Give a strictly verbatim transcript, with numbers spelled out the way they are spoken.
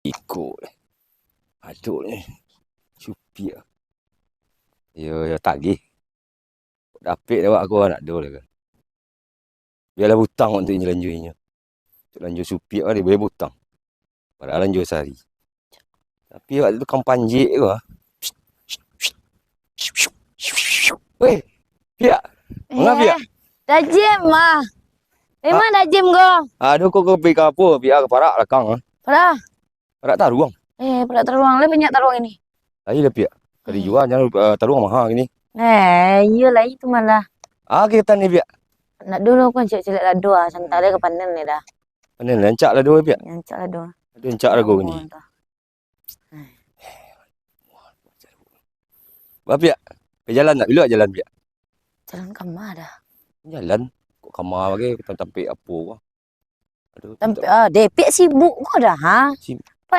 Iko. Aduh ni. Supiak. Yo, yo, tagih. Dapek dek awak ko, nak do lah kan. Bialah butang untuak inyo lanjua inyo. Untuak lanjua supiak kan, dibayia butang. Padahal lanjua sahari. Tapi awak tu tukang panjek ko, ah. Weh, Piak. Manga, Piak? Eh, Dajem mah. Memang Dajem ko. Aduh, kok kau pai ka apo, Piak, ka parak balakang, ah? Parak. Parak taruang. Eh, parak taruang. Lai banyak taruang ini. Lai lah, Piak. Ka dijua, jan, eh, taruang maha kini. Eh, iyo lah itu malah. Ah, ketan ni, Piak. Nak dulu kan cek-cek lado ah, santa lai ka panen ni dah. Panen, rancak lado, Piak. Rancak lado. Aduh, rancak lado kini. Bah, Piak. Ka jalan nak? Bilo jalan, Piak? Jalan kama dah? Jalan. Kok kama bagai, ka tampek apo ko. Aduh, tampek, ah, dek Piak sibuk ko dah, ha? Sib-,